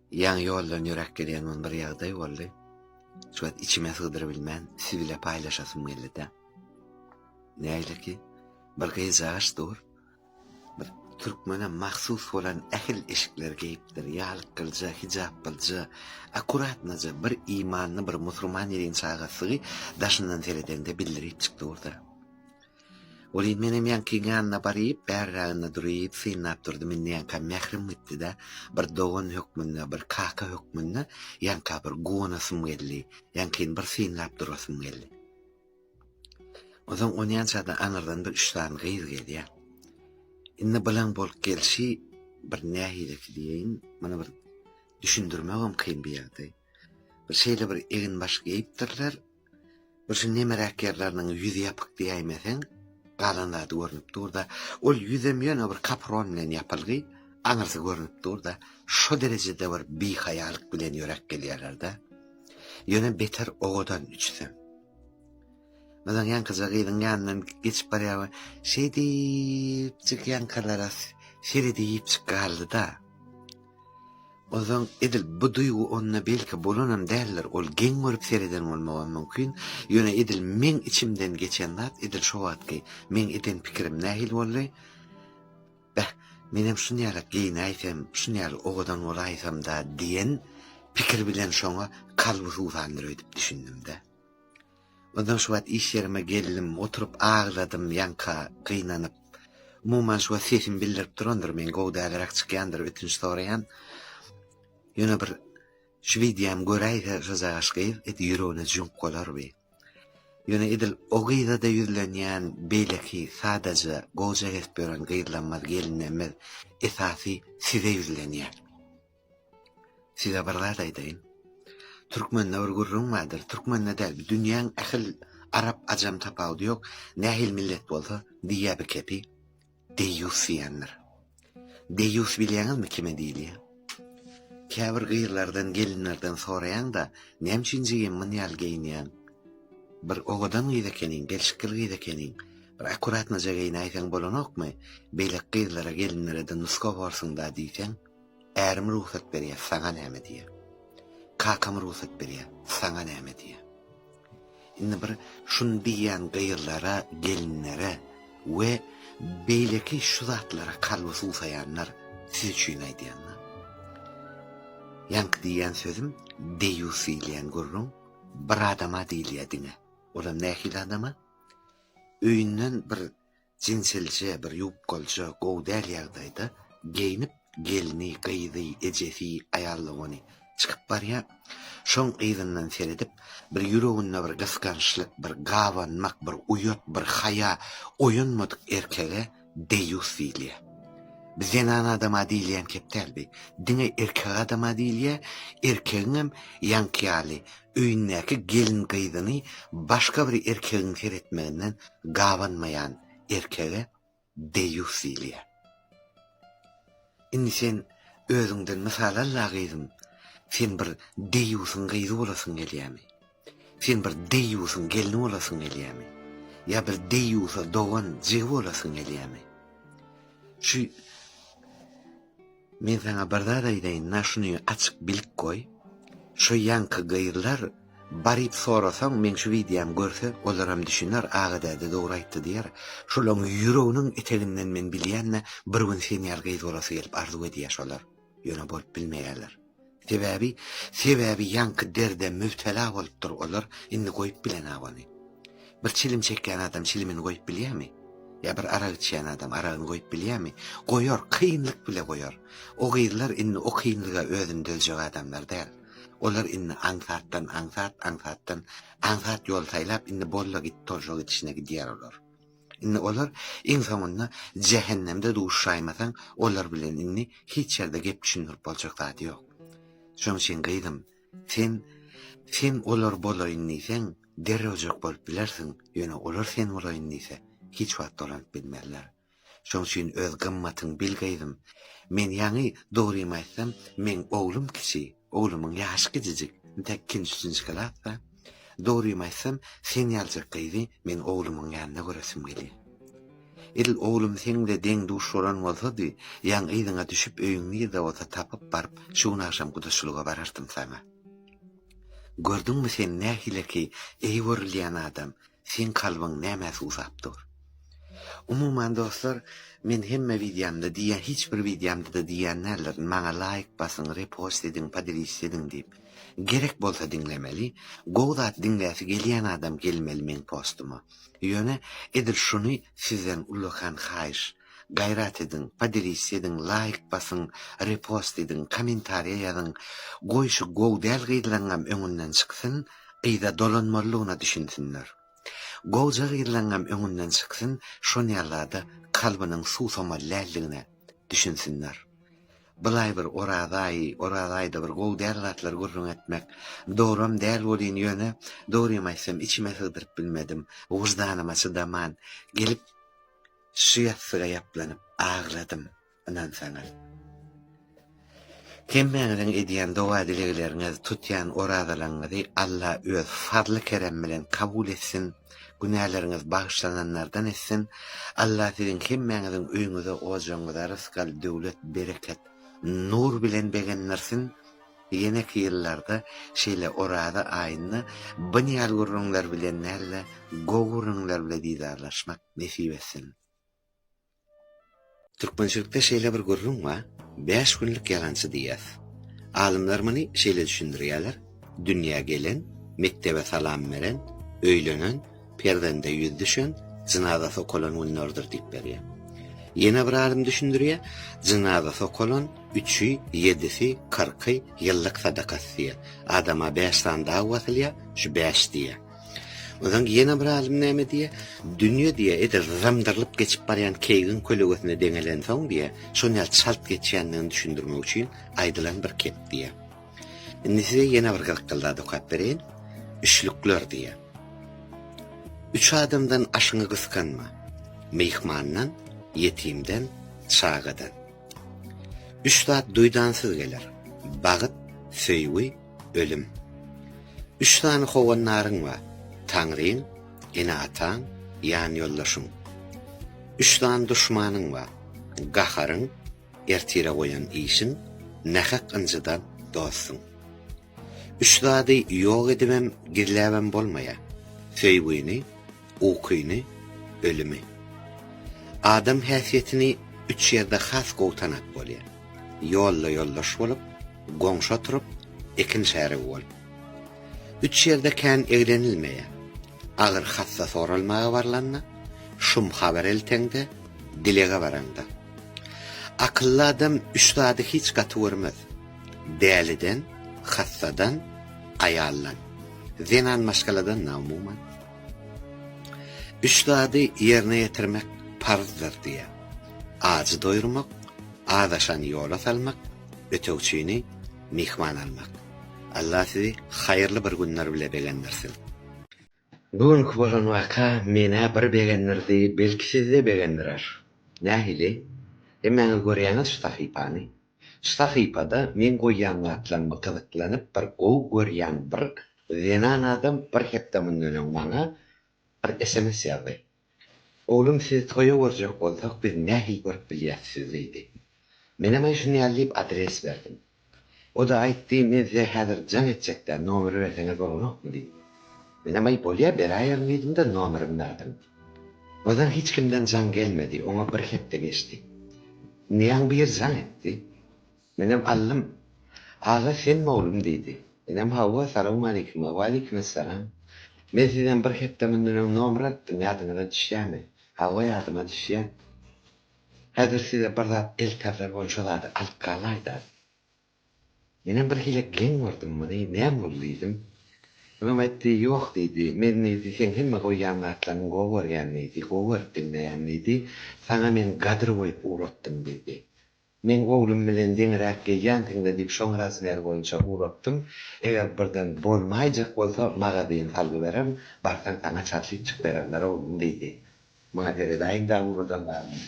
Ýaňy ýoldan ýöräp gelýän gün bir ýagdaý boldy. Şu wagt içime sygdyrybilmän siz bile paýlaşasym geldi-de. Nägileki, bir gyzjagaş dur. Bir türkmene mahsus bolan ähil eşikleri geýipdir. Ýalykgylja, hijapylja, akkuratnyja bir imanly bir musurman ýeriň çagasygy daşyndan seredeňde bildiripjik dur-da. Welin menem ýaňkyň ýanyna baryp, bärräginde duryp, synlap durdum, indi ýaňka mährim gitdi-de, bir dogan hökmünde, bir kaka hökmünde ýaňka bir guwanasym geldi, ýaňkyny bir synlap durasym geldi. Onsoň onýança-da aňyrdan bir üç sany gyz gelýär. Indi bulaň bolup gelşi bir nähileki diýeýin, muny bir düşündirmegem kyn bir ýagdaý. Bir şeýle bir eginbaş geýipdirler, Bir şu nemeräk ýerleriniň ýüzi ýapyk diýäýmeseň, galan zady görnüp dur-da. Ol ýüzem ýöne bir kapron bilen ýapylgy, aňyrsy görnüp dur-da. Şo derejede bir bihaýalyk bilen ýöräp gelýärler-de. Ýöne beter owadan üçüsem. Onsoň ýaňkyja gyzyň ýanyndan geçip barýar we şeýdipjik ýaňkylara seredipjik galdy-da. Onsoň edil bu duýgy onda belki bolanam däldir, ol geň görüp sereden bolmagam mümkin, ýöne edil meň içimden geçen zat edil şo wagtky meň eden pikirim nähili boldy, Beh, menem şun ýalak geýinäýsem, şun ýaly owadan bolaýsam-da diýen pikir bilen şoňa kalby suwsandyr öýdüp düşündim-de. Onsoň şu wagt iş ýerime geldim, oturyp agladym, ýaňka gynanyp. Umuman şu wagt sesim bildirip durandyr, men gowy dälräk çykýandyr, ötünç soraýan. Ýöne bir şu wideomy göräýse şojagaş gyz edil ýüregine jüňk bolar bi. Ýöne edil o gyza-da ýüzlenýän beýleki sadaja gowja gezip ýören gyzlammyz, gelinlerimiz esasy size ýüzlenýän. Size bir zat aýdaýyn. Türkmende bir gürrüň bardyr. Türkmende däl, dünýäň ähil arap ajam tapawudy ýok. Nähili millet bolsa, diýýär bir kepi, deýýus diýendir. Deýýus bilýäňizmi kime diýilýär? Käbir gyzlardan, gelinlerden soraýaň-da, näme üçin jigim munýaly geýinýäň? Bir owadan gyz ekeniň, gelşikli gyz ekeniň. Bir akkuratnyja geýinäýseň bolanokmy? Beýleki gyzlara, gelinlere-de nusga borsuň-da diýseň, Ärim rugsat berýär, saňa näme diýýär. Kakam rugsat berýär, saňa näme diýýär. Indi bir şuny diýýän gyzlara, gelinlere we beýleki şu zatlara kalby suwsaýanlar siz üçin aýdýan-da. Ýaňky diýýän sözüm deýýus diýilýän gürrüň bir adama diýilýär diňe. Olam nähili adama? Öýünden bir Jinsilje bir ýubkalja gowy däl ýagdaýda geýnip gelni, gyzy, ejesi, aýal dogany çykyp barýar. Şoň yzyndan seredip bir ýüreginde bir gysgançlyk, bir gabanmak, bir uýat, bir haýa oýanmadyk erkege deýýus diýilýär. Bi zenan adama diýilýän kep däl bi. Diňe erkek adama diýilýär. Erkegiňem ýaňky ýaly öýündäki gelin-gyzyny başga bir erkegiň seretmeginden gabanmaýan erkege deýýus diýilýär. Indi sen özüňden mysal al-la gyzym, sen bir deýýusyň gyzy bolasyň gelýärmi? Sen bir deýýusyň gelni bolasyň gelýärmi? Ýa bir deýýusa dogan, jigi bolasyň gelýärmi? Şu Men saňa bir zat aýdaýyn, na şuny açyk bilip goý. Şo ýaňky gyzlar baryp sorasaň meň şu wideomy görse olaram düşüner Aga däde dogry aýtdy diýer. Şolaň ýüreginiň eteginden men bilýän-de bir gün sen ýaly gyz bolasy gelip arzuw edýär şolar. Ýöne bolup bilmeýärler. Sebäbi, sebäbi ýaňky derde mübtela bolupdyr olar, indi goýup bilenok ony. Bir çilim çekýän adam çilimini goýup bilýärmi? Ýa bir arak içýän adam aragyny goýup bilýärmi? Goýar, kynlyk bile goýar. O gyzlar indi o kynlyga özüni dözjek adamlar däl. Olar indi aňsatdan aňsat, aňsatdan aňsat ýol saýlap, indi bolla gitdi ol şo gidişine gidýär olar. Indi olar iň soňunda jähennemde duşaýmasaň olar bilen indi hiç ýerde gep düşündirip boljak zady ýok. Şoň üçin gyzym sen sen olar bolaýyn diýseň derrewjek bolup bilersiň ýöne olar sen bolaýyn diýse hiç wagt dolanyp bilmezler. Şoň üçin öz gymmatyňy bil gyzym. Men ýaňy dogrymy aýtsam meň oglum kiçi oglumyň ýaşy kijijik intäk ikinji üçünji klasda. Dogrymy aýtsam, sen ýaljak gyzy men oglumyň ýanynda göresim gelýär. Edil oglum seň bile deň-duş bolan bolsady, ýaň yzyňa düşüp öýüň nirde bolsa tapyp baryp şu gün agşam gudaçylyga barardym saňa. Gördüňmi sen nähileki eý görülýän adam, seň kalbyň nämä suwsap dur. Umuman dostlar men hemme wideomda diýýän hiç bir wideomda-da diýýän däldirin maňa laýk basyň repost ediň podelits ediň diýip. Gerek bolsa diňlemeli, gowy zat diňläsi gelýän adam gelmeli meň postuma. Ýöne edil şuny sizden ullakan haýyş. Gaýrat ediň, podelits ediň, laýk basyň, repost ediň, kommentariýa ýazyň, goý şu gowy däl gyzlaňňam öňünden çyksyn, yza dolanmalydygyna düşünsinler. Gowja gyzlaňňam öňünden çyksyn, şonýallada kalbynyň suwsamaly däldigine düşünsinler. Bulaý bir Oraz aýy, Oraz aýda bir gowy däl zatlar gürrüň etmek dogram däl welin ýöne dogrymy aýtsam içime sygdyryp bilmedim, wyždanyma çydaman gelip şu ýassyga ýaplanyp agladym, ynansaňyz. Hemmäňiziň edýän doga-dilegleriňiz, tutýan orazalaryňyzy Alla öz fazly-keremi bilen kabul etsin, günäleriňiz bagyşlananlardan etsin, Alla siziň hemmäňiziň öýüňize, ojagyňyza rysgal, döwlet, bereket, nur bilen begendirsin, ýeneki ýyllarda şeýle oraza aýynda byn ýaly gürrüňler bilen däl-de, gowy gürrüňler bile didarlaşmak nesip etsin. Türkmençilikde şeýle bir gürrüň bar, Bäş günlük ýalançy diýýäs. Alymlar muny şeýle düşündirýärler, Dünýä gelen, mekdebe salam beren, öýlenen, perzende ýüz düşen, jynazasy okalan günlerdir diýip berýär. Ýene bir alym düşündirýär, Jynazasy okalan, üçi, ýedisi, kyrky, ýyllyk sadakasy diýýär. Adama bäş sany dag basylýar, şu bäş diýýär. Onsoň ýene bir alym näme diýýär? Dünýe diýýär, edil zamdyrylyp geçip barýan keýigiň kölegesine deňelensoň diýýär, şon ýaly çalt geçýändigini düşündirmek üçin aýdylan bir kep diýýär. Indi size ýene bir gyzykly zat okap bereýin. Üçlükler diýýär. Üç adamdan aşyňy gysganma. Myhmandan, ýetimden, çagadan. Üç zat duýdansyz geler. Bagyt, söýgi, Ölüm. Üç sany howandaryň bar, Taňryň, ene-ataň, ýanýoldaşyň. Üç sany duşmanyň bar, gaharyň, ertire goýan işiň, nähak ynjydan dostuň. Üç zady ýok edibem, gizläbem bolmaýar, söýgüni, ukyny, ölümi. Adam häsiýetini üç ýerde has gowy tanap bolýar, ýolda ýoldaş bolup, goňşy oturyp, ekin şärigi bolup. Üç ýerde kän eglenilmeýär. Agyr hassa soralmaga barlanda, şum habar elteňde, dilege baraňda. Akylly adam üç zady hiç gaty görmez. Däliden, hassadan, aýaldan. Zenan maşgaladan-da umuman. Üç zady ýerine ýetirmek parzdyr diýýär. Ajy doýurmak, azaşany ýola salmak, ötegçini myhman almak. Allah sizi haýyrly bir günler bile begendirsin. Bu günki bolan waka menä bir begendirdi, belki sizde begendirer. Nähili? Hemmäňiz görýäňiz şu sahypany. Şu sahypada meň goýýan zatlaryma gyzyklanyp bir gowy görýän bir zenan adam bir hepde mundan öň maňa bir sms ýazdy. Oglum sizi toýa görjek bolsak biz nähili görüp bilýäs sizi diýdi. Menem aý şuny ýaly diýip adres berdim. O-da aýtdy men size häzir jaň etjekdä nomeri berseňiz bolanokmy diýdi. Menem aý bolýa beräýerin diýdim-de nomerimi berdim. Ondan hiç kimden jaň gelmedi oňa bir hepde geçdi. Indi ýaňy biri jaň etdi. Menem aldym. Aga senmi oglum diýdi. Menem hawa salowmaleýkim. Waleýkimessalam. Men sizden bir hepde mundan öň nomer alypdym ýadyňyza düşýämi? Hawa ýadyma düşýä. Häzir size bir zat elterler bol şo zady alyp galaýda. Menem bir hili geň gördüm muny näme boldy diýdim. Olam aýtdy ýok diýdi. Men diýdi seň hemme goýýan zatlaryňy gowy görýän diýdi. Gowy görüp diňleýän diýdi. Saňa men gadyr goýup ugratdym diýdi. Meň oglum bilen deňiräk gelýänsiňdä diýip şoň razmeri boýunça ugratdym. Eger birden bolmaýjak bolsa magazyny salgy bererin, barsaň saňa çalşypjyk bererler oglum diýdi. Muňa seredäýiň dagy ugradan zadyna.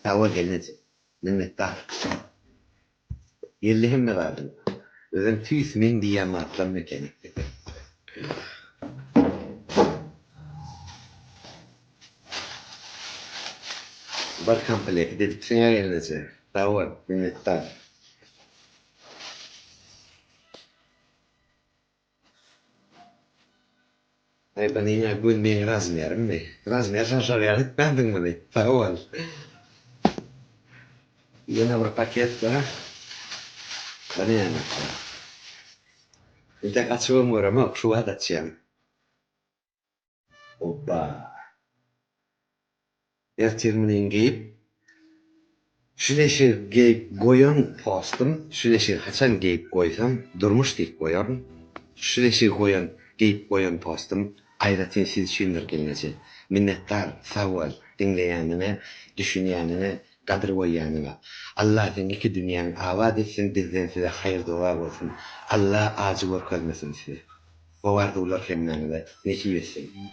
Sag bol gelneje. Minnetdar. Geldi hemme zadyň. Özem tüýs meň diýýän zatlarym ekeni. Bir komplekt edipsiň-ä gelneje. Sag bol, minnetdar. Aý bunyň-a göz meň razmerimmi? Razmer şaşar ýaly etmändiň muny. Sag bol. Ýene bir paket bar. Bu näme? Entek açybam göremok, şu wagt açýan. Oppa. Ertir muny geýip, şu leşigi geýip goýan postum, şu leşigi haçan geýip goýsam, durmuş diýip goýaryn. Şu leşigi goýan, geýip goýan postum aýratyn siz üçindir gelneje. Minnetdar, sag bol, diňleýäniňe, düşünýäniňe, gadyr goýýanyňa. Allah seň iki dünýäňi abat etsin, bizden size haýyr-doga bolsun. Allah ajy görkezmesin size. Gowy arzuwlar hemmäňize nesip etsin.